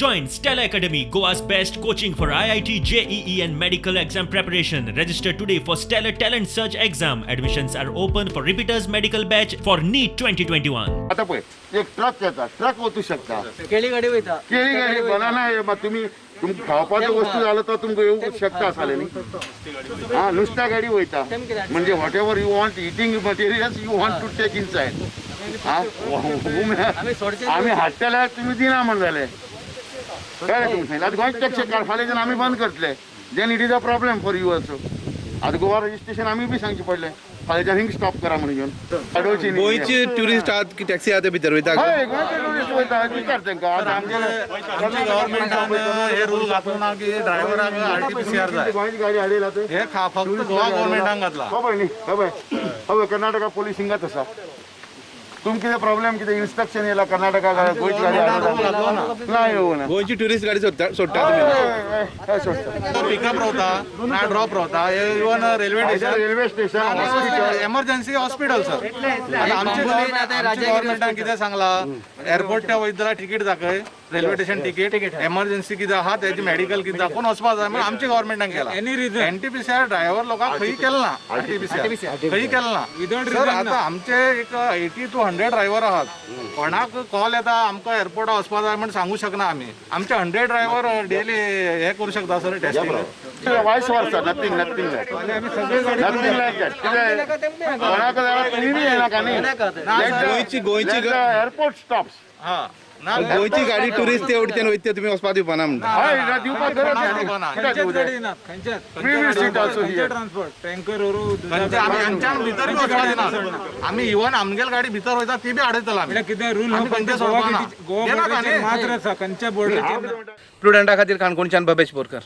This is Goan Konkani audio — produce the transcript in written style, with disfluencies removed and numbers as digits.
Join Stellar Academy, Goa's best coaching for IIT, JEE, and medical exam preparation. Register today for Stellar Talent Search exam. Admissions are open for repeaters medical batch for NEET 2021. आता पळय, एक ट्रक येता, ट्रक वचूं शकता. केळी गाडी वयता. केळी गाडी, बनाना हे तुमी तुमकां खावपाचो वस्तू जालो तो तुमकां येवंक शकता आसले न्ही. हा, नुस्त्या गाडी वयता, म्हणजे whatever you want, eating materials you want to take inside. आमी सोडचे. आमी हाडटले, तुमी दिना म्हण जाले. कळ्ळें तुमकां सांगलें. आतां गोंय टॅक्सी काड, फाल्यांच्यान आमी बंद करतले, then it is a problem for you also. आतां गोवा रजिस्ट्रेशन आमी बी सांगचें पडलें, फाल्यांच्यान हिंग स्टॉप करा म्हणून घेवन अडोवची न्ही. गोंयचे ट्युरिस्ट आहात की टॅक्सी आहा ते भितर वयता? हय, गोंयचे टुरिस्ट वयता, विचार तांकां. आतां आमगेले आमच्या गव्हर्मेंटान हे रूल घातलो ना की ड्रायव्हराक आरटीपीसीआर जाय. गोंयची गाडी हाडयला ते हे फक्त गोवा गव्हर्मेंटान घातला. खबर न्ही, खबर खबर कर्नाटका पोलीस हिंगाच आसा. तुमकां कितें प्रॉब्लेम, कितें इन्स्ट्रक्शन येयला कर्नाटका गोंयची गाडी हाडूं ना, येवं ना? गोंयची ट्युरिस्ट गाडी सोडटा सोडटा तुमी? हय, हय, सोडटा. पिकअप रावता ना ड्रॉप रावता, even railway station. Railway station, hospital. Emergency, hospital sir. आतां आमचे गव्हर्मेंटान कितें सांगला, एअरपोर्ट वयता जाल्यार तिकीट दाखय, रेल्वे स्टेशन तिकीट, एमर्जन्सी कितें आहा तेजी मेडिकल कितें दाखोवन वचपा जाय म्हणून आमच्या गव्हर्मेंटान केला. एनटीपीसीआर ड्रायव्हर लोकांक खंय केलें ना, आरटीपीसीआर खंय केलें ना सर. आतां आमचे एक 80 टू 100 ड्रायव्हर आहात. कोणाक कॉल येता, आमकां एअरपोर्टार वचपा जाय म्हण सांगू शकना आमी. आमचे 100 ड्रायव्हर डेली हे करू शकता sir testing? Vice versa, nothing, nothing like, nothing like that. कितें कोणाक जाल्यार तुमी बी येनाका न्ही. गोंयची गोंयची एअरपोर्ट स्टॉप्स. हा ना. गोंयची गाडी टुरिस्ट ते वटेन वयता ते तुमी वचपा दिवपाना म्हणटा? हय, दिवपाक गरज ना. कित्याक दिवं जाय? We will sit also here. Transport tanker. खंयचे आमी हांच्यान भितर बी वचपा दिना आमी. इवन आमगेल गाडी भितर वयता ती बी आडयतले आमी. कितें रूल? आमी खंयचे सोडपाना. गोवा येनाका न्ही. मात्र आसा, खंयच्या बोर्डराचेर. प्रुडंटा खातीर काणकोणच्यान भवेश बोरकर.